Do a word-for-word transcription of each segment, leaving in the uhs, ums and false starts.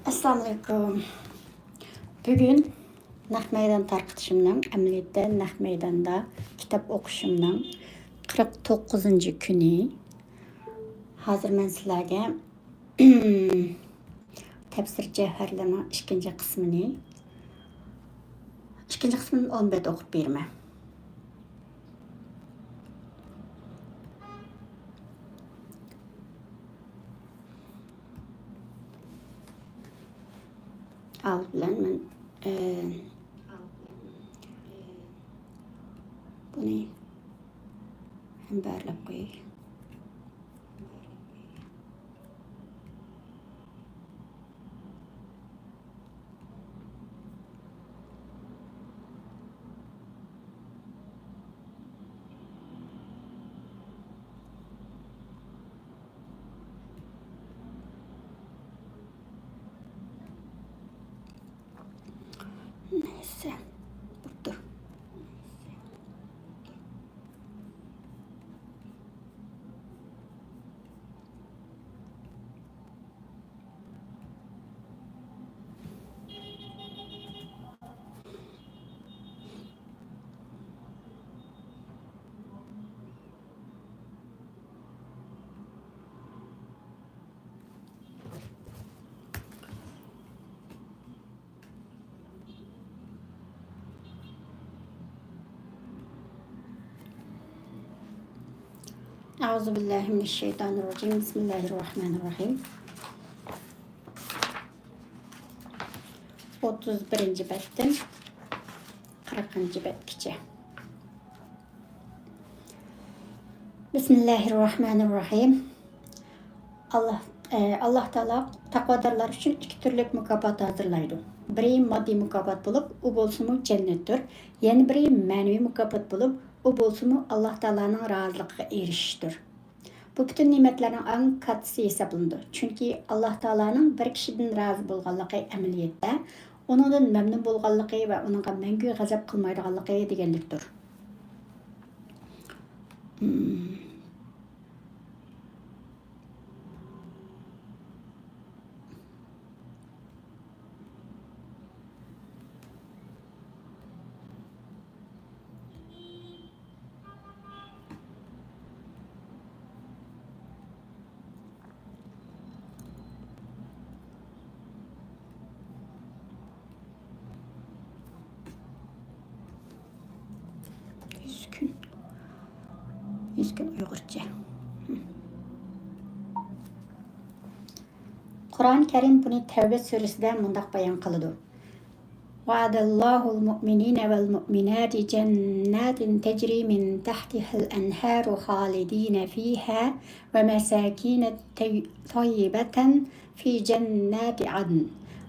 ئەسسالامۇئەلەيكۇم. بۈگۈن نەق مەيدان تارقىتىشىمنىڭ، ئەمەلىيەتتە نەق مەيداندا كىتاب ئوقۇشۇمنىڭ قىرىق توققۇزىنچى كۈنى. ھازىر مەن سىلەرگە تەپسىر جەۋھەرلىرىنىڭ ئىككىنچى قىسمىنى، ئىككىنچى قىسمىنى ئون بەت ئوقۇپ بېرىمەن. ئالدى بىلەن مەن، ئە، بۇنى ھەم بەرلەپ قوياي. نەيسە، بىر تۇر. أعوذ بالله من الشيطان الرجيم. بسم الله الرحمن الرحيم. ئوتتۇز بىرىنچى بەتتىن قىرىقىنچى بەتكىچە. بىسمىللاھىررەھمانىررەھىم. ئاللا، ئە، ئاللا تائالا تەقۋادارلار ئۈچۈن ئىككى تۈرلۈك مۇكاپات ھازىرلايدۇ. بىرى ماددىي مۇكاپات بولۇپ، ئۇ بولسىمۇ جەننەتتۇر. يەنە بىرى مەنىۋى مۇكاپات بولۇپ، ئۇ بولسىمۇ ئاللا تائالانىڭ رازىلىقىغا ئېرىشىشتۇر. بۇ پۈتۈن نېمەتلەرنىڭ ئەڭ كاتتىسى ھېسابلىنىدۇ. چۈنكى ئاللا تائالانىڭ بىر كىشىدىن رازى بولغانلىقى ئەمەلىيەتتە ئۇنىڭدىن مەمنۇن بولغانلىقى ۋە ئۇنىڭغا مەڭگۈ غەزەپ قىلمايدىغانلىقى دېگەنلىكتۇر. يۈز كۈن. يۈز كۈن ئۇيغۇرچە. قۇرئان كەرىم بۇنى تەۋبە سۈرىسىدە مۇنداق بايان قىلىدۇ: وعد الله المؤمنين والمؤمنات جنات تجري من تحتها الأنهار خالدين فيها ومساكن طي-، طيبة في جنات عدن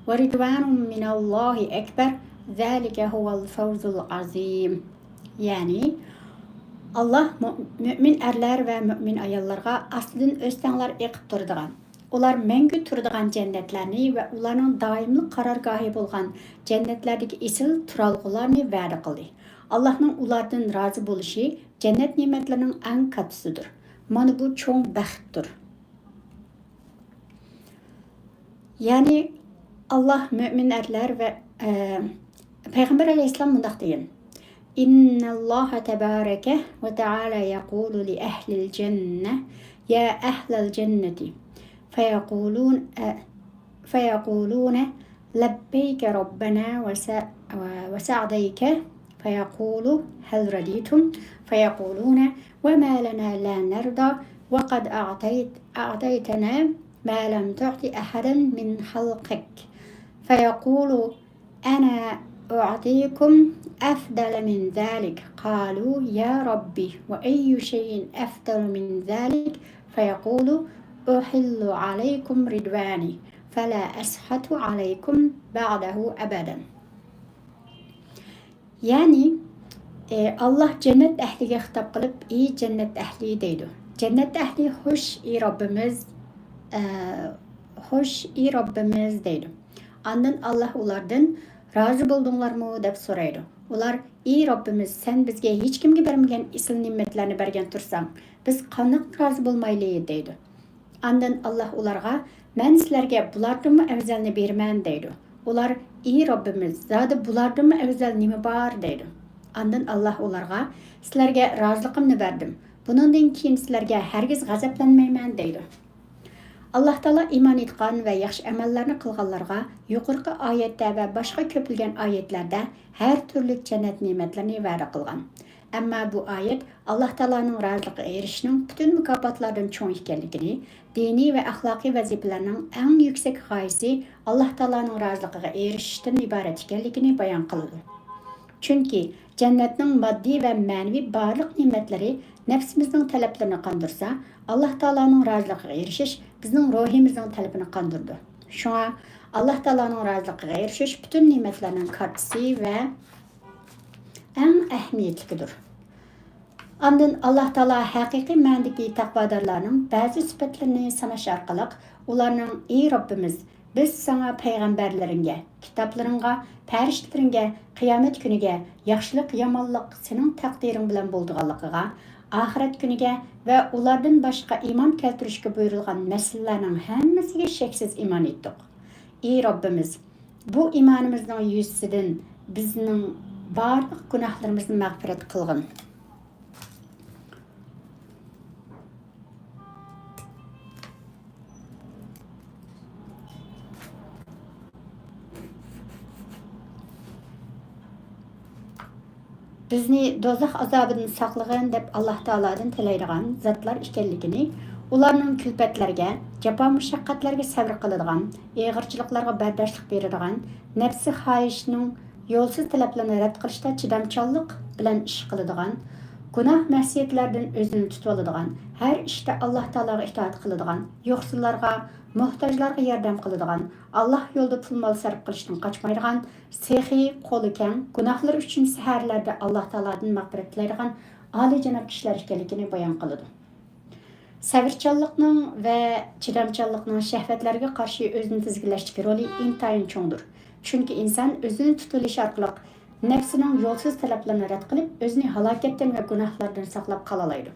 ورضوان من الله أكبر ذلك هو الفوز العظيم. يەنى، ئاللا مۆ-، مۆمىن ئەرلەر ۋە مۆمىن ئاياللارغا ئاستىدىن ئۆستەڭلار ئېقىپ تۇرىدىغان، ئۇلار مەڭگۈ تۇرىدىغان جەننەتلەرنى ۋە ئۇلارنىڭ دائىملىق قارارگاھى بولغان جەننەتلەردىكى ئېسىل تۇرالغۇلارنى ۋەدە قىلدى. ئاللانىڭ ئۇلاردىن رازى بولۇشى جەننەت نېمەتلىرىنىڭ ئەڭ كاتتىسىدۇر. مانا بۇ چوڭ بەختتۇر. يەنى، ئاللا مۆمىن ئەرلەر ۋە، ئە، پەيغەمبەر ئەلەيھىسسالام مۇنداق دېگەن: إن الله تبارك وتعالى يقول لأهل الجنة: يا أهل الجنة، فيقولون، ئە، فيقولون: لبيك ربنا وس-، وسعديك. فيقول: هل رضيتم؟ فيقولون: وما لنا لا نرضى وقد أعطيت-، أعطيتنا ما لم تعط أحدا من خلقك. فيقول: أنا أعطيكم أفضل من ذلك. قالوا: يا رب، وأي شيء أفضل من ذلك؟ فيقول: أحل عليكم رضواني فلا أسخط عليكم بعده أبدا. يەنى، ئى، ئاللا جەننەت ئەھلىگە خىتاب قىلىپ، ئى جەننەت ئەھلى دەيدۇ. جەننەت ئەھلى: خوش، ئى رەببىمىز، ئە، خوش، ئى رەببىمىز دەيدۇ. ئاندىن ئاللا ئۇلاردىن: رازى بولدۇڭلارمۇ؟ دەپ سورايدۇ. ئۇلار: ئى رەببىمىز، سەن بىزگە ھېچكىمگە بەرمىگەن ئېسىل نېمەتلەرنى بەرگەن تۇرساڭ، بىز قانداق رازى بولمايلى؟ دەيدۇ. ئاندىن ئاللا ئۇلارغا: مەن سىلەرگە بۇلاردىنمۇ ئەۋزەلنى بېرىمەن» دەيدۇ. ئۇلار: «ئى رەببىمىز، زادى بۇلاردىنمۇ ئەۋزەل نېمە بار؟» دەيدۇ. ئاندىن ئاللاھ ئۇلارغا: «سىلەرگە رازىلىقىمنى بەردىم. بۇنىڭدىن كېيىن سىلەرگە ھەرگىز غەزەپلەنمەيمەن» دەيدۇ. ئاللاھ تائالا ئىمان ئېيتقان ۋە ياخشى ئەمەللەرنى قىلغانلارغا يۇقىرىقى ئايەتتە ۋە باشقا كۆپلىگەن ئايەتلەردە ھەر تۈرلۈك جەننەت نېمەتلىرىنى ۋەدە قىلغان. ئەمما بۇ ئايەت ئاللاھ تائالانىڭ رازىلىقىغا ئېرىشىشنىڭ پۈتۈن مۇكاپاتلاردىن چوڭ ئىكەنلىكىنى، دىنىي ۋە ئەخلاقىي ۋەزىپىلەرنىڭ ئەڭ يۈكسەك غايىسى ئاللاھ تائالانىڭ رازىلىقىغا ئېرىشىشتىن ئىبارەت ئىكەنلىكىنى بايان قىلىدۇ. چۈنكى جەننەتنىڭ ماددىي ۋە مەنىۋى بارلىق نېمەتلىرى نەپسىمىزنىڭ تەلەپلىرىنى قاندۇرسا، ئاللاھ تائالانىڭ رازىلىقىغا ئېرىشىش بىزنىڭ روھىمىزنىڭ تەلىپىنى قاندۇرىدۇ. شۇڭا ئاللاھ تائالانىڭ رازىلىقىغا ئېرىشىش پۈتۈن نېمەتلەرنىڭ كاتتىسى ۋە ئەڭ ئەھمىيەتلىكىدۇر. ئاندىن ئاللاھ تائالا ھەقىقىي مەنىدىكى تەقۋادارلارنىڭ بەزى سۈپەتلىرىنى ساناش ئارقىلىق ئۇلارنىڭ: «ئى رەببىمىز، بىز ساڭا پەيغەمبەرلىرىڭگە، كىتابلىرىڭغا، پەرىشتىلىرىڭگە، قىيامەت كۈنىگە، ياخشىلىق-يامانلىق سېنىڭ تەقدىرىڭ بىلەن بولىدىغانلىقىغا، ئاخىرەت كۈنىگە ۋە ئۇلاردىن باشقا ئىمان كەلتۈرۈشكە بۇيرۇلغان مەسىلىلەرنىڭ ھەممىسىگە شەكسىز ئىمان ئېيتتۇق. ئى رەببىمىز، بۇ ئىمانىمىزنىڭ يۈزىسىدىن بىزنىڭ بارلىق گۇناھلىرىمىزنى مەغپىرەت قىلغىن.» بىزنى دوزاخ ئازابىدىن ساقلىغىن دەپ ئاللاھ تائالادىن تىلەيدىغان زاتلار ئىكەنلىكىنى، ئۇلارنىڭ كۈلپەتلەرگە، جاپا-مۇشەققەتلەرگە سەۋر قىلىدىغان، ئېغىرچىلىقلارغا بەرداشلىق بېرىدىغان، نەپسى خاھىشىنىڭ يولسىز تەلەپلىرىنى رەت قىلىشتا چىدامچانلىق بىلەن ئىش قىلىدىغان، گۇناھ-مەسىيەتلەردىن ئۆزىنى تۇتۇۋالىدىغان، ھەر ئىشتا ئاللاھ تائالاغا ئىتائەت قىلىدىغان، يوقسۇللارغا، موھتاجلارغا ياردەم قىلىدىغان، ئاللاھ يولىدا پۇل-مال سەرپ قىلىشتىن قاچمايدىغان، سېخىي، قولى كەڭ، گۇناھلىرى ئۈچۈن سەھەرلەردە ئاللاھ تائالادىن مەغپىرەت تىلەيدىغان ئالىيجاناب كىشىلەر ئىكەنلىكىنى بايان قىلىدۇ. سەۋرچانلىقنىڭ ۋە چىدامچانلىقنىڭ شەھۋەتلەرگە قارشى ئۆزىنى تىزگىنلەشتىكى رولى ئىنتايىن چوڭدۇر. چۈنكى ئىنسان ئۆزىنى تۇتۇۋېلىش ئارقىلىق نەپسىنىڭ يولسىز تەلەپلىرىنى رەت قىلىپ، ئۆزىنى ھالاكەتتىن ۋە گۇناھلاردىن ساقلاپ قالالايدۇ.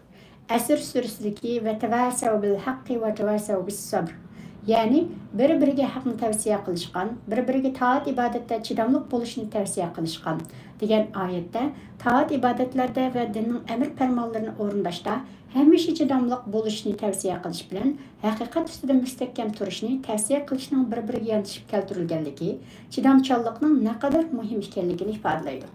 ئەسىر سۈرىسىدىكى «ۋەتەۋاسەۋ بىل ھەققى ۋەتەۋاسەۋ بىس سەبر»، يەنى بىر-بىرىگە ھەقنى تەۋسىيە قىلىشقان، بىر-بىرىگە تائەت-ئىبادەتتە چىداملىق بولۇشنى تەۋسىيە قىلىشقان، دېگەن ئايەتتە تائەت-ئىبادەتلەردە ۋە دىننىڭ ئەمىر-پەرمانلىرىنى ئورۇنداشتا ھەمىشە چىداملىق بولۇشنى تەۋسىيە قىلىش بىلەن، ھەقىقەت ئۈستىدە مۇستەھكەم تۇرۇشنى تەۋسىيە قىلىشنىڭ بىر-بىرىگە ياندىشىپ كەلتۈرۈلگەنلىكى چىدامچانلىقنىڭ نەقەدەر مۇھىم ئىكەنلىكىنى ئىپادىلەيدۇ.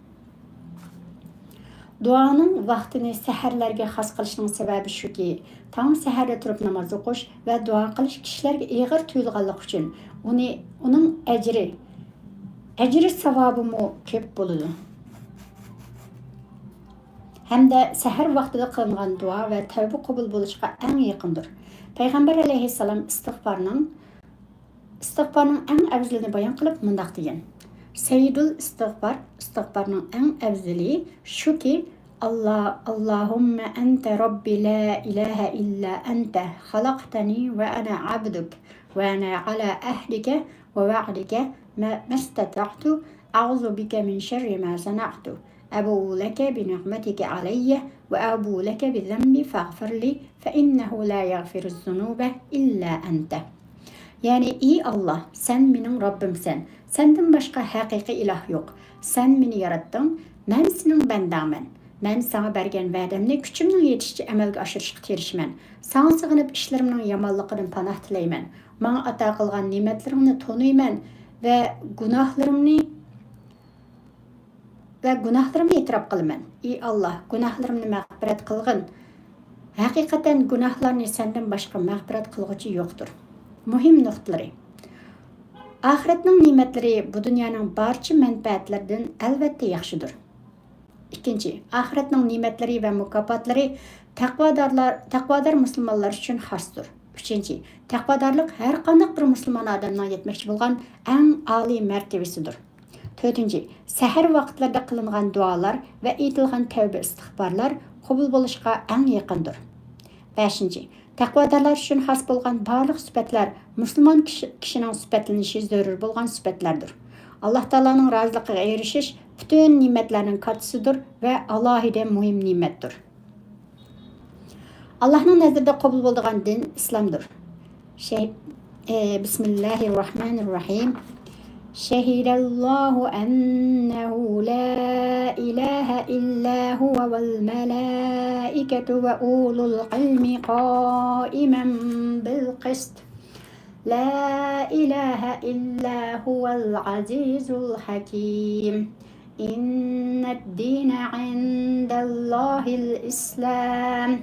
دۇئانىڭ ۋاقتىنى سەھەرلەرگە خاس قىلىشنىڭ سەۋەبى شۇكى، تاڭ سەھەردە تۇرۇپ ناماز ئوقۇش ۋە دۇئا قىلىش كىشىلەرگە ئېغىر تۇيۇلغانلىقى ئۈچۈن، ئۇنى، ئۇنىڭ ئەجرى، ئەجرى ساۋابىمۇ كۆپ بولىدۇ. ھەمدە سەھەر ۋاقتىدا قىلىنغان دۇئا ۋە تەۋبە قوبۇل بولۇشقا ئەڭ يېقىندۇر. پەيغەمبەر ئەلەيھىسسالام ئىستىغپارنىڭ، ئىستىغپارنىڭ ئەڭ ئەۋزىلىنى بايان قىلىپ مۇنداق دېگەن: «سەييىدۇل ئىستىغپار، ئىستىغپارنىڭ ئەڭ ئەۋزىلى شۇكى، ئاللا، اللهم أنت ربي لا إله إلا أنت، خلقتني وأنا عبدك، وأنا على عهدك ووعدك ما، ما استطعت، أعوذ بك من شر ما صنعت، أبوء لك بنعمتك علي وأبوء لك بذنبي فاغفر لي فإنه لا يغفر الذنوب إلا أنت.» يەنى، ئى ئاللا، سەن مېنىڭ رەببىمسەن، سەندىن باشقا ھەقىقىي ئىلاھ يوق، سەن مېنى ياراتتىڭ، مەن سېنىڭ بەندەڭمەن. مەن ساڭا بەرگەن ۋەدەمنى كۈچۈمنىڭ يېتىشىچە ئەمەلگە ئاشۇرۇشقا تىرىشىمەن. ساڭا سېغىنىپ ئىشلىرىمنىڭ يامانلىقىدىن پاناھ تىلەيمەن. ماڭا ئاتا قىلغان نېمەتلىرىڭنى تونۇيمەن ۋە گۇناھلىرىمنى، ۋە گۇناھلىرىمنى ئېتىراپ قىلىمەن. ئى ئاللا، گۇناھلىرىمنى مەغپىرەت قىلغىن. ھەقىقەتەن گۇناھلارنى سەندىن باشقا مەغپىرەت قىلغۇچى يوقتۇر. مۇھىم نۇقتىلىرى. ئاخىرەتنىڭ نېمەتلىرى بۇ دۇنيانىڭ بارچە مەنپەئەتلىرىدىن ئەلۋەتتە ياخشىدۇر. ئىككىنچى، ئاخىرەتنىڭ نېمەتلىرى ۋە مۇكاپاتلىرى تەقۋادارلار، تەقۋادار مۇسۇلمانلار ئۈچۈن خاستۇر. ئۈچىنچى، تەقۋادارلىق ھەر قانداق بىر مۇسۇلمان ئادەمنىڭ يەتمەكچى بولغان ئەڭ ئالىي مەرتىۋىسىدۇر. تۆتىنچى، سەھەر ۋاقىتلىرىدا قىلىنغان دۇئالار ۋە ئېيتىلغان تەۋبە ئىستىغپارلار قوبۇل بولۇشقا ئەڭ يېقىندۇر. بەشىنچى، تەقۋادارلار ئۈچۈن خاس بولغان بارلىق سۈپەتلەر مۇسۇلمان كىشى، كىشىنىڭ سۈپەتلىنىشى زۆرۈر بولغان سۈپەتلەردۇر. ئاللا تائالانىڭ رازىلىقىغا ئېرىشىش پۈتۈن نېمەتلەرنىڭ كاتتىسىدۇر ۋە ئالاھىدە مۇھىم نېمەتتۇر. ئاللاھنىڭ نەزىرىدە قوبۇل بولىدىغان دىن ئىسلامدۇر. شەي-، بسم الله الرحمن الرحيم. شهد الله أنه لا إله إلا هو والملائكة وأولو العلم قائما بالقسط. لا إله إلا هو العزيز الحكيم. إن الدين عند الله الإسلام.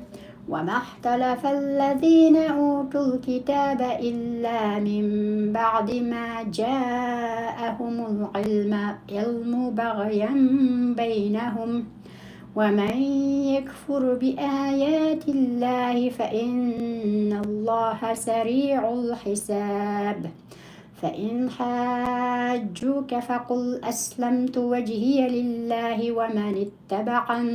وما اختلف الذين أوتوا الكتاب إلا من بعد ما جاءهم العلم، العلم بغيا بينهم. ومن يكفر بآيات الله فإن الله سريع الحساب. فإن حاجوك فقل أسلمت وجهي لله ومن اتبعن،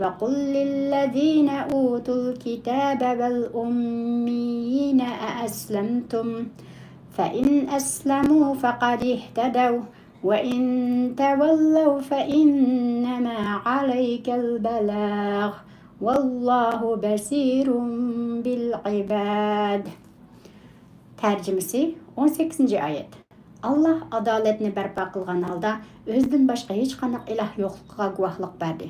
وقل للذين أوتوا الكتاب والأميين أأسلمتم؟ فإن أسلموا فقد اهتدوا، وإن تولوا فإنما عليك البلاغ، والله بصير بالعباد. تەرجىمىسى، ئون سەككىزىنچى ئايەت. ئاللاھ ئادالەتنى بەرپا قىلغان ھالدا ئۆزىدىن باشقا ھېچقانداق ئىلاھ يوقلۇقىغا گۇۋاھلىق بەردى.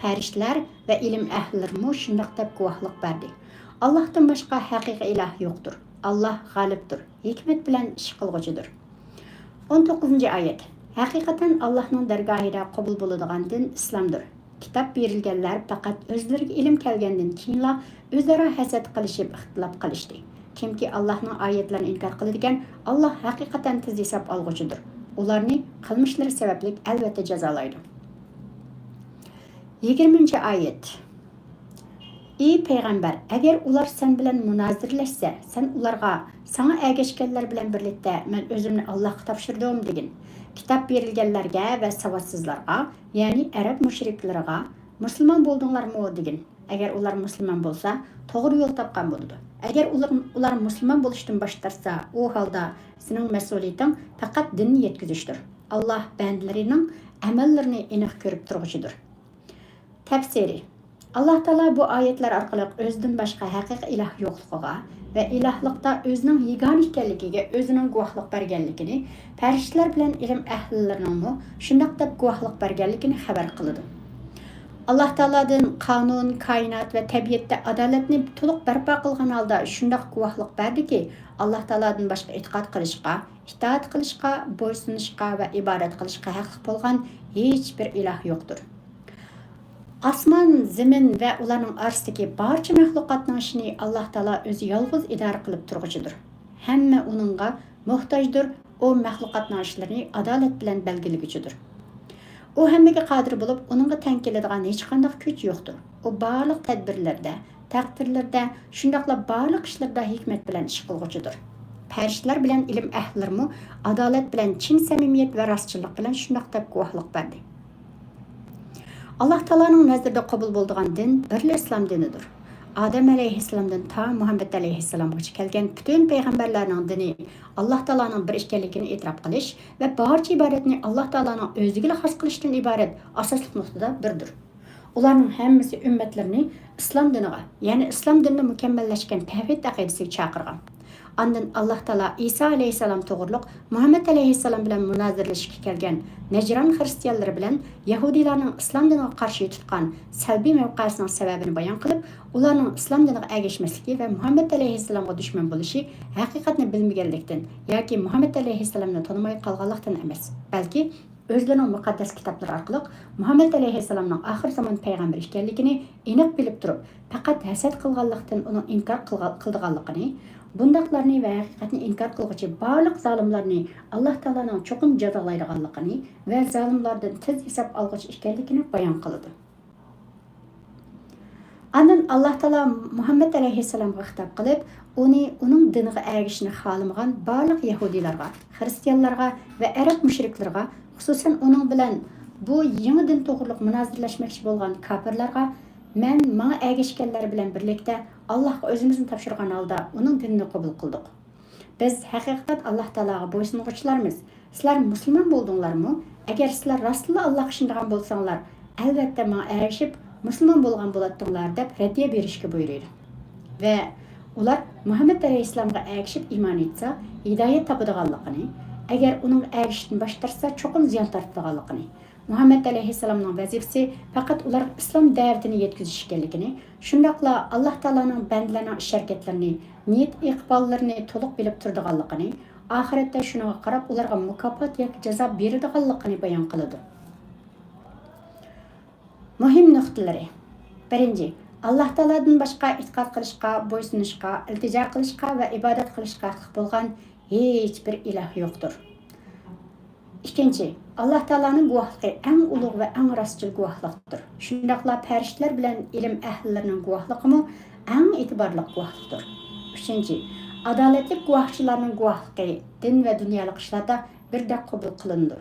پەرىشتىلەر ۋە ئىلىم ئەھلىلىرىمۇ شۇنداق دەپ گۇۋاھلىق بەردى. ئاللاھتىن باشقا ھەقىقىي ئىلاھ يوقتۇر. ئاللاھ غالىبتۇر، ھېكمەت بىلەن ئىش قىلغۇچىدۇر. ئون توققۇزىنچى ئايەت. ھەقىقەتەن ئاللاھنىڭ دەرگاھىدا قوبۇل بولىدىغان دىن ئىسلامدۇر. كىتاب بېرىلگەنلەر پەقەت ئۆزلىرىگە ئىلىم كەلگەندىن كېيىنلا ئۆزئارا ھەسەت قىلىشىپ ئىختىلاپ قىلىشتى. كىمكى ئاللاھنىڭ ئايەتلىرىنى ئىنكار قىلىدىكەن، ئاللاھ ھەقىقەتەن تېز ھېساب ئالغۇچىدۇر. ئۇلارنى قىلمىشلىرى سەۋەبلىك ئەلۋەتتە جازالايدۇ. يىگىرمىنچى ئايەت. ئى پەيغەمبەر، ئەگەر ئۇلار سەن بىلەن مۇنازىرىلەشسە، سەن ئۇلارغا، ساڭا ئەگەشكەنلەر بىلەن بىرلىكتە مەن ئۆزۈمنى ئاللاھقا تاپشۇردۇم دېگىن. كىتاب بېرىلگەنلەرگە ۋە ساۋاتسىزلارغا، يەنى ئەرەب مۇشرىكلىرىغا، مۇسۇلمان بولدۇڭلارمۇ دېگىن. ئەگەر ئۇلار مۇسۇلمان بولسا، توغرا يول تاپقان بولىدۇ. ئەگەر ئۇلار، ئۇلار مۇسۇلمان بولۇشتىن باش تارتسا، ئۇ ھالدا سېنىڭ مەسئۇلىيىتىڭ پەقەت دىننى يەتكۈزۈشتۇر. ئاللاھ بەندىلىرىنىڭ ئەمەللىرىنى ئېنىق كۆرۈپ تۇرغۇچىدۇر. تەپسىرى. ئاللاھ تائالا بۇ ئايەتلەر ئارقىلىق ئۆزىدىن باشقا ھەقىقىي ئىلاھ يوقلۇقىغا ۋە ئىلاھلىقتا ئۆزىنىڭ يېگانە ئىكەنلىكىگە ئۆزىنىڭ گۇۋاھلىق بەرگەنلىكىنى، پەرىشتىلەر بىلەن ئىلىم ئەھلىلىرىنىڭمۇ شۇنداق دەپ گۇۋاھلىق بەرگەنلىكىنى خەۋەر قىلىدۇ. ئاللاھ تائالادىن قانۇن، كائىنات ۋە تەبىئەتتە ئادالەتنى تولۇق بەرپا قىلغان ھالدا شۇنداق گۇۋاھلىق بەردىكى، ئاللاھ تائالادىن باشقا ئېتىقاد قىلىشقا، ئىتائەت قىلىشقا، بويسۇنۇشقا ۋە ئىبادەت قىلىشقا ھەقلىق بولغان ھېچبىر ئىلاھ يوقتۇر. ئاسمان، زېمىن ۋە ئۇلارنىڭ ئارىسىدىكى بارچە مەخلۇقاتنىڭ ئىشىنى ئاللاھ تائالا ئۆزى يالغۇز ئىدارە قىلىپ تۇرغۇچىدۇر. ھەممە ئۇنىڭغا موھتاجدۇر، ئۇ مەخلۇقاتنىڭ ئىشلىرىنى ئادالەت بىلەن بەلگىلىگۈچىدۇر. ئۇ ھەممىگە قادىر بولۇپ، ئۇنىڭغا تەڭ كېلىدىغان ھېچقانداق كۈچ يوقتۇر. ئۇ بارلىق تەدبىرلىرىدە، تەقدىرلىرىدە، شۇنداقلا بارلىق ئىشلىرىدا ھېكمەت بىلەن ئىش قىلغۇچىدۇر. پەرىشتىلەر بىلەن ئىلىم ئەھلىلىرىمۇ ئادالەت بىلەن، چىن سەمىمىيەت ۋە راستچىللىق بىلەن شۇنداق دەپ گۇۋاھلىق بەردى. ئاللاھ تائالانىڭ نەزىرىدە قوبۇل بولىدىغان دىن بىرلا ئىسلام دىنىدۇر. ئادەم ئەلەيھىسسالامدىن تا مۇھەممەد ئەلەيھىسسالامغىچە كەلگەن پۈتۈن پەيغەمبەرلەرنىڭ دىنى ئاللاھ تائالانىڭ بىر ئىكەنلىكىنى ئېتىراپ قىلىش ۋە بارچە ئىبادەتنى ئاللاھ تائالانىڭ ئۆزىگىلا خاس قىلىشتىن ئىبارەت ئاساسلىق نۇقتىدا بىردۇر. ئۇلارنىڭ ھەممىسى ئۈممەتلىرىنى ئىسلام دىنىغا، يەنى ئىسلام دىنىدا مۇكەممەللەشكەن تەۋھىد ئەقىدىسىگە چاقىرغان. ئاندىن ئاللاھ تائالا ئىسا ئەلەيھىسسالام توغرۇلۇق مۇھەممەد ئەلەيھىسسالام بىلەن مۇنازىرىلىشىشكە كەلگەن نەجران خىرىستىيانلىرى بىلەن يەھۇدىيلارنىڭ ئىسلام دىنىغا قارشى تۇتقان سەلبىي مەۋقەسىنىڭ سەۋەبىنى بايان قىلىپ، ئۇلارنىڭ ئىسلام دىنىغا ئەگەشمەسلىكى ۋە مۇھەممەد ئەلەيھىسسالامغا دۈشمەن بولۇشى ھەقىقەتنى بىلمىگەنلىكتىن ياكى مۇھەممەد ئەلەيھىسسالامنى تونۇماي قالغانلىقتىن ئەمەس، بەلكى ئۆزلىرىنىڭ مۇقەددەس كىتابلىرى ئارقىلىق مۇھەممەد ئەلەيھىسسالامنىڭ ئاخىر زامان پەيغەمبىرى ئىكەنلىكىنى ئېنىق بىلىپ تۇرۇپ، پەقەت ھەسەت قىلغانلىقتىن ئۇنىڭ ئىنكار قىلغا-، قىلىدىغانلىقىنى، بۇنداقلارنى ۋە ھەقىقەتنى ئىنكار قىلغۇچى بارلىق زالىملارنى ئاللاھ تائالانىڭ چوقۇم جازالايدىغانلىقىنى ۋە زالىملاردىن تېز ھېساب ئالغۇچى ئىكەنلىكىنى بايان قىلىدۇ. ئاندىن ئاللاھ تائالا مۇھەممەد ئەلەيھىسسالامغا خىتاب قىلىپ، ئۇنى ئۇنىڭ دىنىغا ئەگىشىشنى خالىمىغان بارلىق يەھۇدىيلارغا، خىرىستىيانلارغا ۋە ئەرەب مۇشرىكلىرىغا، خۇسۇسەن ئۇنىڭ بىلەن بۇ يېڭى دىن توغرۇلۇق مۇنازىرىلەشمەكچى بولغان كاپىرلارغا، مەن ماڭا ئەگەشكەنلەر بىلەن بىرلىكتە ئاللاھقا ئۆزىمىزنى تاپشۇرغان ھالدا ئۇنىڭ دىنىنى قوبۇل قىلدۇق. بىز ھەقىقەتەن ئاللاھ تائالاغا بويسۇنغۇچىلارمىز. سىلەر مۇسۇلمان بولدۇڭلارمۇ؟ ئەگەر سىلەر راستلا ئاللاھقا ئىشىنىدىغان بولساڭلار، ئەلۋەتتە ماڭا ئەگىشىپ مۇسۇلمان بولغان بولاتتىڭلار، دەپ رەددىيە بېرىشكە بۇيرۇيدۇ. ۋە ئۇلار مۇھەممەد ئەلەيھىسسالامغا ئەگىشىپ ئىمان ئېيتسا، ھىدايەت تاپىدىغانلىقىنى، ئەگەر ئۇنىڭغا ئەگىشىشتىن باش تارتسا، چوقۇم زىيان تارتىدىغانلىقىنى، مۇھەممەد ئەلەيھىسسالامنىڭ ۋەزىپىسى پەقەت ئۇلارغا ئىسلام دەۋىتىنى يەتكۈزۈش ئىكەنلىكىنى، شۇنداقلا ئاللاھ تائالانىڭ بەندىلەرنىڭ ئىش-ھەرىكەتلىرىنى، نىيەت-ئىقباللىرىنى تولۇق بىلىپ تۇرىدىغانلىقىنى، ئاخىرەتتە شۇنىڭغا قاراپ ئۇلارغا مۇكاپات ياكى جازا بېرىدىغانلىقىنى بايان قىلىدۇ. مۇھىم نۇقتىلىرى. بىرىنچى، ئاللاھ تائالادىن باشقا ئېتىقاد قىلىشقا، بويسۇنۇشقا، ئىلتىجا قىلىشقا ۋە ئىبادەت قىلىشقا ھەقلىق بولغان ھېچبىر ئىلاھ يوقتۇر. ئىككىنچى، ئاللاھ تائالانىڭ گۇۋاھلىقى ئەڭ ئۇلۇغ ۋە ئەڭ راستچىل گۇۋاھلىقتۇر. شۇنداقلا پەرىشتىلەر بىلەن ئىلىم ئەھلىلىرىنىڭ گۇۋاھلىقىمۇ ئەڭ ئېتىبارلىق گۇۋاھلىقتۇر. ئۈچىنچى، ئادالەتلىك گۇۋاھچىلارنىڭ گۇۋاھلىقى دىن ۋە دۇنيالىق ئىشلاردا بىردەك قوبۇل قىلىنىدۇ.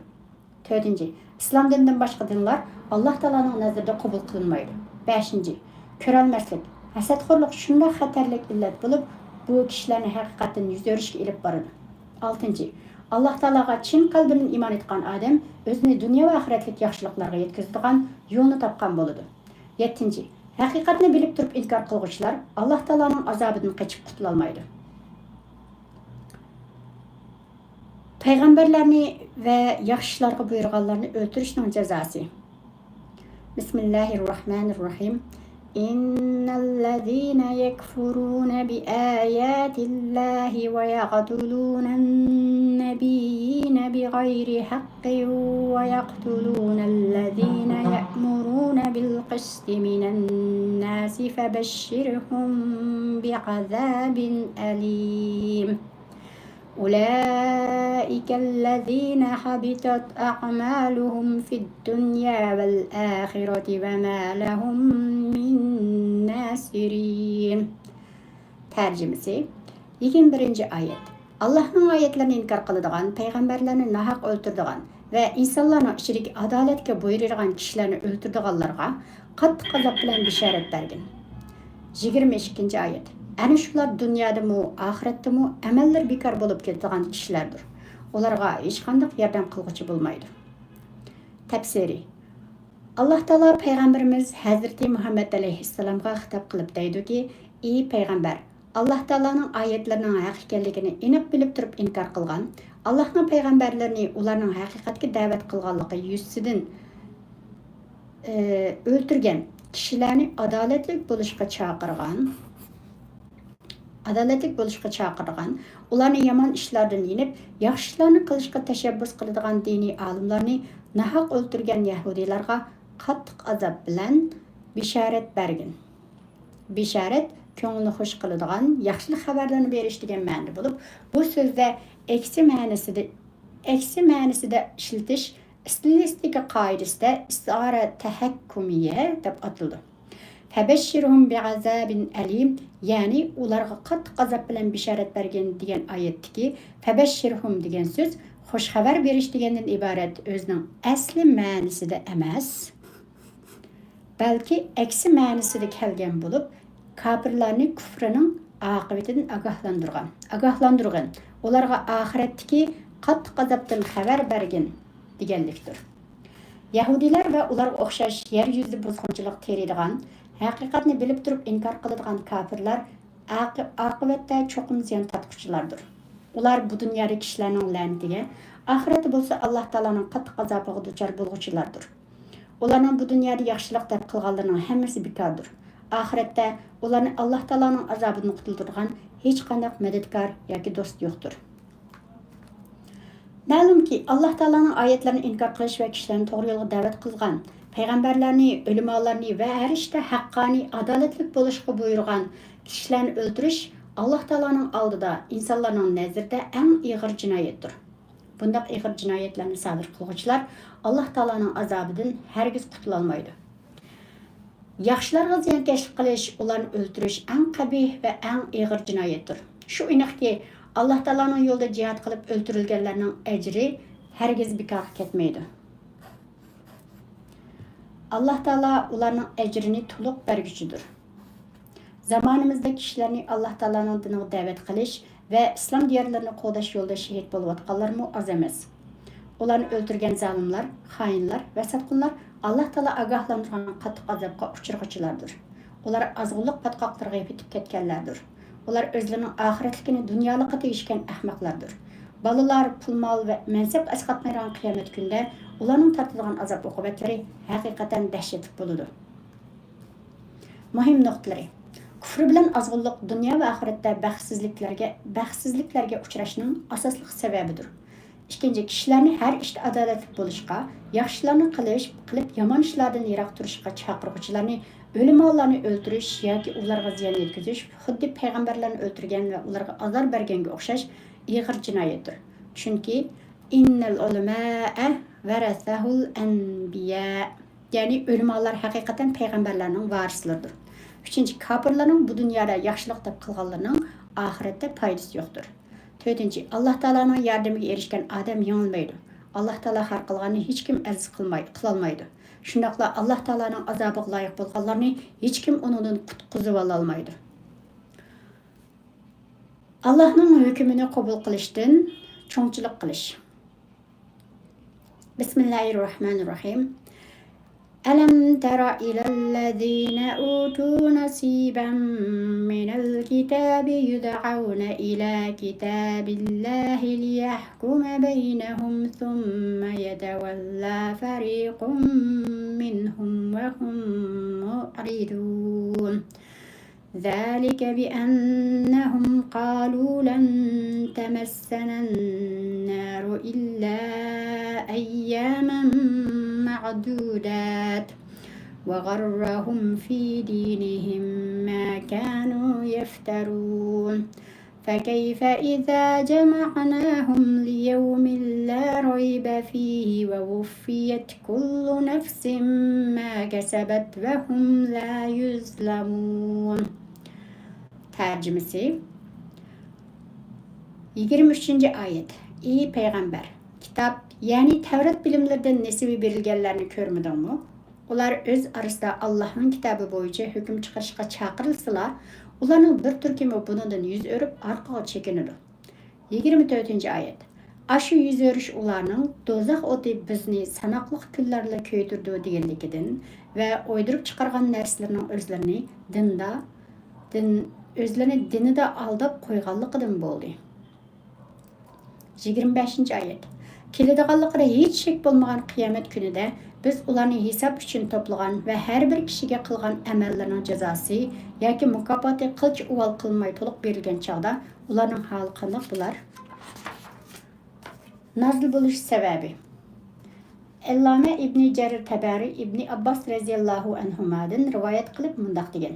تۆتىنچى، ئىسلام دىنىدىن باشقا دىنلار ئاللاھ تائالانىڭ نەزىرىدە قوبۇل قىلىنمايدۇ. بەشىنچى، كۆرەلمەسلىك، ھەسەتخورلۇق شۇنداق خەتەرلىك ئىللەت بولۇپ، بۇ كىشىلەرنى ھەقىقەتتىن يۈز ئۆرۈشكە ئېلىپ بارىدۇ. ئالتىنچى، ئاللاھ تائالاغا چىن قەلبىدىن ئىمان ئېيتقان ئادەم ئۆزىنى دۇنيا ۋە ئاخىرەتلىك ياخشىلىقلارغا يەتكۈزىدىغان يولنى تاپقان بولىدۇ. يەتتىنچى، ھەقىقەتنى بىلىپ تۇرۇپ ئىنكار قىلغۇچىلار ئاللاھ تائالانىڭ ئازابىدىن قېچىپ قۇتۇلالمايدۇ. پەيغەمبەرلەرنى ۋە ياخشى ئىشلارغا بۇيرۇغانلارنى ئۆلتۈرۈشنىڭ جازاسى. بىسمىللاھىررەھمانىررەھىم. إن الذين يكفرون بآيات الله ويقتلون النبيين بغير حق ويقتلون الذين يأمرون بالقسط من الناس فبشرهم بعذاب أليم. أولئك الذين حبطت أعمالهم في الدنيا والآخرة وما لهم من ناصرين. تەرجىمىسى. يىگىرمە بىرىنچى ئايەت. ئاللاھنىڭ ئايەتلىرىنى ئىنكار قىلىدىغان، پەيغەمبەرلەرنى ناھەق ئۆلتۈرىدىغان ۋە ئىنسانلارنىڭ ئىچىدىكى ئادالەتكە بۇيرۇيدىغان كىشىلەرنى ئۆلتۈرىدىغانلارغا قاتتىق ئازاب بىلەن بېشارەت بەرگىن. يىگىرمە ئىككىنچى ئايەت. ئەنە شۇلار دۇنيادىمۇ، ئاخىرەتتىمۇ ئەمەللىرى بىكار بولۇپ كېتىدىغان كىشىلەردۇر. ئۇلارغا ھېچقانداق ياردەم قىلغۇچى بولمايدۇ. تەپسىرى. ئاللاھ تائالا پەيغەمبىرىمىز ھەزرىتى مۇھەممەد ئەلەيھىسسالامغا خىتاب قىلىپ دەيدۇكى، ئى پەيغەمبەر، ئاللاھ تائالانىڭ ئايەتلىرىنىڭ ھەق ئىكەنلىكىنى ئېنىق بىلىپ تۇرۇپ ئىنكار قىلغان، ئاللاھنىڭ پەيغەمبەرلىرىنى ئۇلارنىڭ ھەقىقەتكە دەۋەت قىلغانلىقى يۈزىسىدىن، ئى، ئۆلتۈرگەن كىشىلەرنى ئادالەتلىك بولۇشقا چاقىرغان، ئادالەتلىك بولۇشقا چاقىرغان، ئۇلارنى يامان ئىشلاردىن يېنىپ، ياخشى ئىشلارنى قىلىشقا تەشەببۇس قىلىدىغان دىنىي ئالىملارنى ناھەق ئۆلتۈرگەن يەھۇدىيلارغا قاتتىق ئازاب بىلەن بېشارەت بەرگىن. بېشارەت، كۆڭۈلنى خۇش قىلىدىغان ياخشىلىق خەۋەرلىرىنى بېرىش دېگەن مەنىدە بولۇپ، بۇ سۆزدە ئەكسى مەنىسىدە، ئەكسى مەنىسىدە ئىشلىتىش ئىستىلىستىكا قائىدىسىدە ئىستىئارە تەھەككۇمىيە دەپ ئاتىلىدۇ. فەبەششىرھۇم بىئازابىن ئەلىم، يەنى ئۇلارغا قاتتىق ئازاب بىلەن بېشارەت بەرگىن دېگەن ئايەتتىكى فەبەششىرھۇم دېگەن سۆز خۇش خەۋەر بېرىش دېگەندىن ئىبارەت ئۆزىنىڭ ئەسلى مەنىسىدە ئەمەس، بەلكى ئەكسى مەنىسىدە كەلگەن بولۇپ، كاپىرلارنى كۇفرىنىڭ ئاقىۋىتىدىن ئاگاھلاندۇرغان، ئاگاھلاندۇرغىن، ئۇلارغا ئاخىرەتتىكى قاتتىق ئازابتىن خەۋەر بەرگىن دېگەنلىكتۇر. يەھۇدىيلار ۋە ئۇلارغا ئوخشاش يەر يۈزىدە بۇزغۇنچىلىق تېرىيدىغان، ھەقىقەتنى بىلىپ تۇرۇپ ئىنكار قىلىدىغان كاپىرلار ئاقى-، ئاقىۋەتتە چوقۇم زىيان تارتقۇچىلاردۇر. ئۇلار بۇ دۇنيادىكى كىشىلەرنىڭ لەنىتىگە، ئاخىرەتتە بولسا ئاللاھ تائالانىڭ قاتتىق ئازابىغا دۇچار بولغۇچىلاردۇر. ئۇلارنىڭ بۇ دۇنيادا ياخشىلىق دەپ قىلغانلىرىنىڭ ھەممىسى بىكاردۇر. ئاخىرەتتە ئۇلارنى ئاللاھ تائالانىڭ ئازابىدىن قۇتۇلدۇرىدىغان ھېچقانداق مەدەتكار ياكى دوست يوقتۇر. مەلۇمكى، ئاللاھ تائالانىڭ ئايەتلىرىنى ئىنكار قىلىش ۋە كىشىلەرنى توغرا يولغا دەۋەت قىلغان، پەيغەمبەرلەرنى، ئۆلىمالارنى ۋە ھەر ئىشتا ھەققانىي، ئادالەتلىك بولۇشقا بۇيرۇغان كىشىلەرنى ئۆلتۈرۈش ئاللاھ تائالانىڭ ئالدىدا، ئىنسانلارنىڭ نەزىرىدە ئەڭ ئېغىر جىنايەتتۇر. بۇنداق ئېغىر جىنايەتلەرنى سادىر قىلغۇچىلار ئاللاھ تائالانىڭ ئازابىدىن ھەرگىز قۇتۇلالمايدۇ. ياخشىلارغا زىيانكەشلىك قىلىش، ئۇلارنى ئۆلتۈرۈش ئەڭ قەبىھ ۋە ئەڭ ئېغىر جىنايەتتۇر. شۇ ئېنىقكى، ئاللاھ تائالانىڭ يولىدا جىھاد قىلىپ ئۆلتۈرۈلگەنلەرنىڭ ئەجرى ھەرگىز بىكارغا كەتمەيدۇ. ئاللاھ تائالا ئۇلارنىڭ ئەجرىنى تولۇق بەرگۈچىدۇر. زامانىمىزدا كىشىلەرنى ئاللاھ تائالانىڭ دىنىغا دەۋەت قىلىش ۋە ئىسلام دىيارلىرىنى قوغداش يولىدا شېھىت بولۇۋاتقانلارمۇ ئاز ئەمەس. ئۇلارنى ئۆلتۈرگەن زالىملار، خائىنلار ۋە ساتقۇنلار ئاللاھ تائالا ئاگاھلاندۇرغان قاتتىق ئازابقا ئۇچرىغۇچىلاردۇر. ئۇلار ئازغۇنلۇق پاتقاقلىرىغا پېتىپ كەتكەنلەردۇر. ئۇلار ئۆزلىرىنىڭ ئاخىرەتلىكىنى دۇنيالىققا تېگىشكەن ئەخمەقلەردۇر. بالىلار، پۇل-مال ۋە مەنسەپ ئەسقاتمايدىغان قىيامەت كۈنىدە ئۇلارنىڭ تارتىدىغان ئازاب-ئوقۇبەتلىرى ھەقىقەتەن دەھشەتلىك بولىدۇ. مۇھىم نۇقتىلىرى. كۇفر بىلەن ئازغۇنلۇق دۇنيا ۋە ئاخىرەتتە بەختسىزلىكلەرگە، بەختسىزلىكلەرگە ئۇچراشنىڭ ئاساسلىق سەۋەبىدۇر. ئىككىنچى، كىشىلەرنى ھەر ئىشتا ئادالەتلىك بولۇشقا، ياخشىلارنى قىلىش، قىلىپ يامان ئىشلاردىن يىراق تۇرۇشقا چاقىرغۇچىلارنى ئۆلىمالارنى ئۆلتۈرۈش ياكى ئۇلارغا زىيان يەتكۈزۈش خۇددى پەيغەمبەرلەرنى ئۆلتۈرگەن ۋە ئۇلارغا ئازار بەرگەنگە ئوخشاش ئېغىر جىنايەتتۇر. چۈنكى، «إن العلماء ورثة الأنبياء»، يەنى ئۆلىمالار ھەقىقەتەن پەيغەمبەرلەرنىڭ ۋارىسلىرىدۇر. ئۈچىنچى، كاپىرلارنىڭ بۇ دۇنيادا ياخشىلىق دەپ قىلغانلىرىنىڭ ئاخىرەتتە پايدىسى يوقتۇر. تۆتىنچى، ئاللاھ تائالانىڭ ياردىمىگە ئېرىشكەن ئادەم يېڭىلمەيدۇ. ئاللاھ تائالا خار قىلغاننى ھېچكىم ئەجىز قىلماي-، قىلالمايدۇ. شۇنداقلا ئاللاھ تائالانىڭ ئازابىغا لايىق بولغانلارنى ھېچكىم ئۇنىڭدىن قۇتقۇزۇۋالالمايدۇ. ئاللاھنىڭ ھۆكمىنى قوبۇل قىلىشتىن چوڭچىلىق قىلىش. بسم الله الرحمن الرحيم. ألم تر إلى الذين أوتوا نصيبا من الكتاب يدعون إلى كتاب الله ليحكم بينهم ثم يتولى فريق منهم وهم معرضون. ذلك بأنهم قالوا لن تمسنا النار إلا أياما معدودات وغرهم في دينهم ما كانوا يفترون. فكيف إذا جمعناهم ليوم لا ريب فيه ووفيت كل نفس ما كسبت وهم لا يظلمون. تەرجىمىسى. يىگىرمە ئۈچىنچى ئايەت. ئى پەيغەمبەر، كىتاب، يەنى تەۋرات بىلىملىرىدىن نېسىۋى بېرىلگەنلەرنى كۆرمىدىڭمۇ؟ ئۇلار ئۆز ئارىسىدا ئاللاھنىڭ كىتابى بويىچە ھۆكۈم چىقىرىشقا چاقىرىلسىلا، ئۇلارنىڭ بىر تۈركۈمى بۇنىڭدىن يۈز ئۆرۈپ، ئارقىغا چېكىنىدۇ. يىگىرمە تۆتىنچى ئايەت. ئاشۇ يۈز ئۆرۈش ئۇلارنىڭ، «دوزاخ ئوتى بىزنى ساناقلىق كۈنلەرلا كۆيدۈرىدۇ» دېگەنلىكىدىن ۋە ئويدۇرۇپ چىقارغان نەرسىلىرىنىڭ ئۆزلىرىنى دىندا، دىن، ئۆزلىرىنى دىنىدا ئالداپ قويغانلىقىدىن بولدى. يىگىرمە بەشىنچى ئايەت. كېلىدىغانلىقىدا ھېچ شەك بولمىغان قىيامەت كۈنىدە بىز ئۇلارنى ھېساب ئۈچۈن توپلىغان ۋە ھەر بىر كىشىگە قىلغان ئەمەللىرىنىڭ جازاسى ياكى مۇكاپاتى قىلچە ئۇۋال قىلىنماي تولۇق بېرىلگەن چاغدا ئۇلارنىڭ ھالى قانداق بولار؟ نازىل بولۇش سەۋەبى. ئەللامە ئىبنى جەرىر تەبەرى ئىبنى ئابباس رەزىياللاھۇ ئەنھۇمادىن رىۋايەت قىلىپ مۇنداق دېگەن.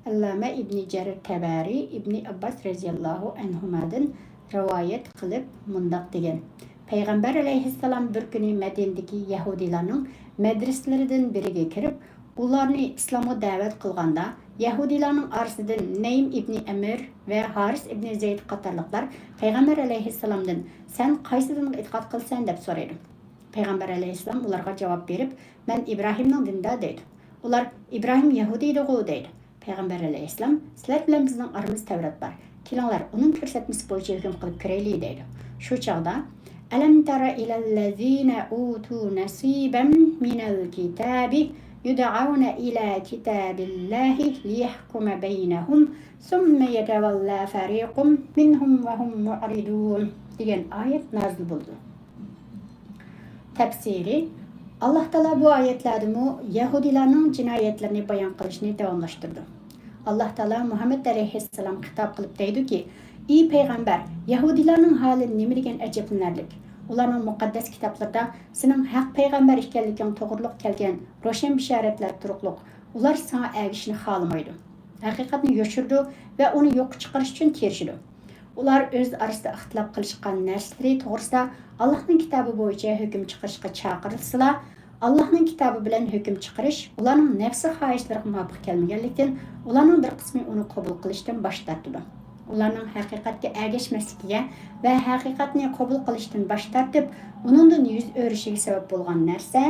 ئەللامە ئىبنى جەرىر تەبەرى ئىبنى ئابباس رەزىياللاھۇ ئەنھۇمادىن رىۋايەت قىلىپ مۇنداق دېگەن. پەيغەمبەر ئەلەيھىسسالام بىر كۈنى مەدىنىدىكى يەھۇدىيلارنىڭ مەدرىسىلىرىدىن بىرىگە كىرىپ، ئۇلارنى ئىسلامغا دەۋەت قىلغاندا، يەھۇدىيلارنىڭ ئارىسىدىن نەيىم ئىبنى ئەمىر ۋە ھارىس ئىبنى زەيد قاتارلىقلار پەيغەمبەر ئەلەيھىسسالامدىن، «سەن قايسى دىنغا ئېتىقاد قىلىسەن؟» دەپ سورايدۇ. پەيغەمبەر ئەلەيھىسسالام ئۇلارغا جاۋاب بېرىپ، «مەن ئىبراھىمنىڭ دىنىدا» دەيدۇ. ئۇلار، «ئىبراھىم يەھۇدىيدىغۇ» دەيدۇ. پەيغەمبەر ئەلەيھىسسالام، «سىلەر بىلەن بىزنىڭ ئارىمىزدا تەۋرات بار. كېلىڭلار، ئۇنىڭ كۆرسەتمىسى بويىچە ھۆكۈم قىلىپ كۆرەيلى» دەيدۇ. شۇ چاغدا، «ألم تر إلى الذين أوتوا نصيبا من الكتاب يدعون إلى كتاب الله ليحكم بينهم ثم يتولى فريق منهم وهم معرضون» دېگەن ئايەت نازىل بولدى. تەپسىرى. ئاللاھ تائالا بۇ ئايەتلەردىمۇ يەھۇدىيلارنىڭ جىنايەتلىرىنى بايان قىلىشنى داۋاملاشتۇرىدۇ. ئاللاھ تائالا مۇھەممەد ئەلەيھىسسالامغا خىتاب قىلىپ دەيدۇكى، ئى پەيغەمبەر، يەھۇدىيلارنىڭ ھالى نېمىدېگەن ئەجەبلىنەرلىك! ئۇلارنىڭ مۇقەددەس كىتابلىرىدا سېنىڭ ھەق پەيغەمبەر ئىكەنلىكىڭ توغرۇلۇق كەلگەن روشەن بېشارەتلەر تۇرۇقلۇق، ئۇلار ساڭا ئەگىشىشنى خالىمايدۇ. ھەقىقەتنى يوشۇرىدۇ ۋە ئۇنى يوققا چىقىرىش ئۈچۈن تىرىشىدۇ. ئۇلار ئۆز ئارىسىدا ئىختىلاپ قىلىشقان نەرسىلىرى توغرىسىدا ئاللاھنىڭ كىتابى بويىچە ھۆكۈم چىقىرىشقا چاقىرىلسىلا، ئاللاھنىڭ كىتابى بىلەن ھۆكۈم چىقىرىش ئۇلارنىڭ نەپسى خاھىشلىرىغا مۇۋاپىق كەلمىگەنلىكتىن، ئۇلارنىڭ بىر قىسمى ئۇنى قوبۇل قىلىشتىن باش تارتىدۇ. ئۇلارنىڭ ھەقىقەتكە ئەگەشمەسلىكىگە ۋە ھەقىقەتنى قوبۇل قىلىشتىن باش تارتىپ، ئۇنىڭدىن يۈز ئۆرۈشىگە سەۋەب بولغان نەرسە،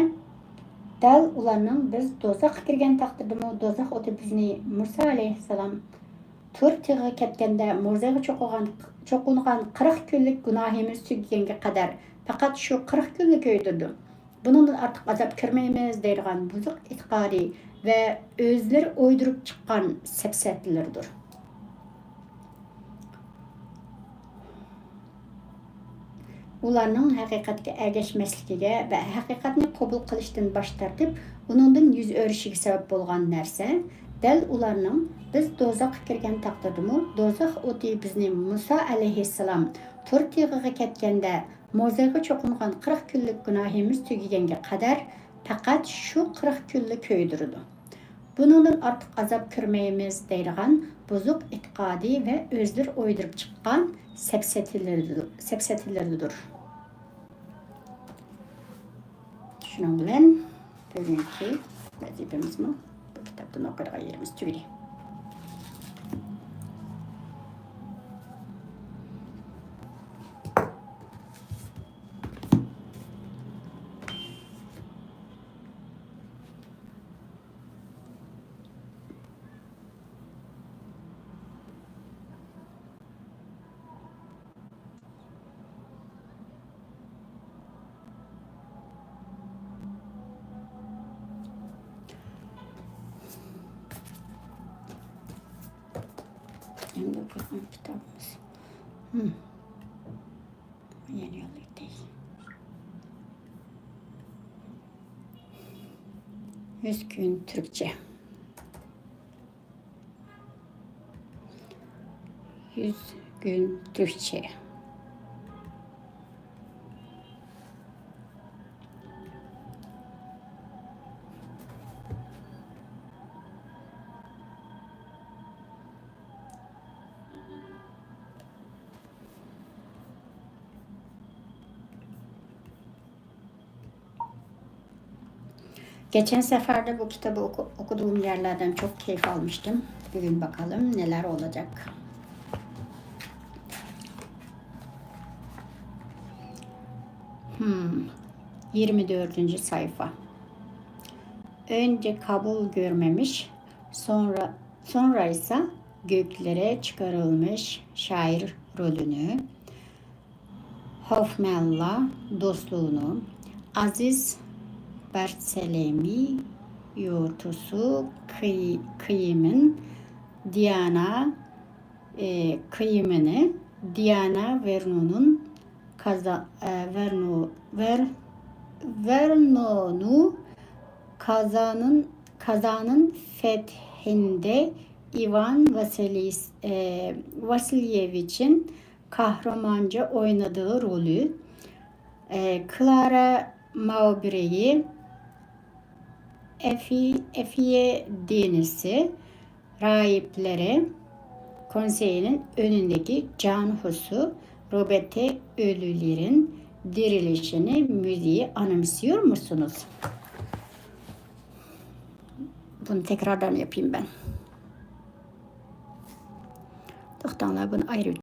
دەل ئۇلارنىڭ، «بىز دوزاخقا كىرگەن تەقدىردىمۇ دوزاخ ئوتى بىزنى مۇسا ئەلەيھىسسالام تۇر تېغىغا كەتكەندە موزىغا چوقۇغان، چوقۇنغان قىرىق كۈنلۈك گۇناھىمىز تۈگىگەنگە قەدەر پەقەت شۇ قىرىق كۈنلا كۆيدۈرىدۇ. بۇنىڭدىن ئارتۇق ئازاب كۆرمەيمىز» دەيدىغان بۇزۇق ئېتىقادى ۋە ئۆزلىرى ئويدۇرۇپ چىققان سەپسەتىلىرىدۇر. ئۇلارنىڭ ھەقىقەتكە ئەگەشمەسلىكىگە ۋە ھەقىقەتنى قوبۇل قىلىشتىن باش تارتىپ، ئۇنىڭدىن يۈز ئۆرۈشىگە سەۋەب بولغان نەرسە، دەل ئۇلارنىڭ، بىز دوزاخقا كىرگەن تەقدىردىمۇ، دوزاخ ئوتى بىزنى مۇسا ئەلەيھىسسالام تۇر تېغىغا كەتكەندە، موزايغا چوقۇنغان قىرىق كۈنلۈك گۇناھىمىز تۈگىگەنگە قەدەر پەقەت شۇ قىرىق كۈنلا كۆيدۈرىدۇ. بۇنىڭدىن ئارتۇق ئازاب كۆرمەيمىز دەيدىغان بۇزۇق ئېتىقادى ۋە ئۆزلىرى ئويدۇرۇپ چىققان سەپسەتىلىرىدۇر. سەپسەتىلىرىدۇر. شۇنىڭ بىلەن بۈگۈنكى ۋەزىپىمىزمۇ بۇ كىتابتىن ئوقۇيدىغان يېرىمىز تۈگىدى. ئەمدى ئوقۇيدىغان كىتابىمىز. ھىم. يەنە يوللايتتى. يۈز كۈن تۈركچە. يۈز كۈن تۈركچە. Geçen seferde bu kitabı oku- okuduğum yerlerden çok keyif almıştım. Bugün bakalım neler olacak. Hmm, yirmi dördüncü sayfa. Önce kabul görmemiş, sonra sonra ise göklere çıkarılmış şair rolünü, Hoffman'la dostluğunu, Aziz Barthelemy yortusu kıy- kıyımın Diana e, kıyımını Diana Vernon'un kaza- e, Verno- Ver- Vernon'u kazanın kazanın fethinde İvan Vasilis- e, Vasilyevich'in kahramanca oynadığı rolü, e, Clara Mowbray'i Efi- Efiye Denizi Rahipleri Konseyi'nin önündeki Canhusu Robet'e ölülerin dirilişini müziği anımsıyor musunuz? Bunu tekrardan yapayım ben. Toxtaڭلار، بۇنى ئايرىۋېتىپ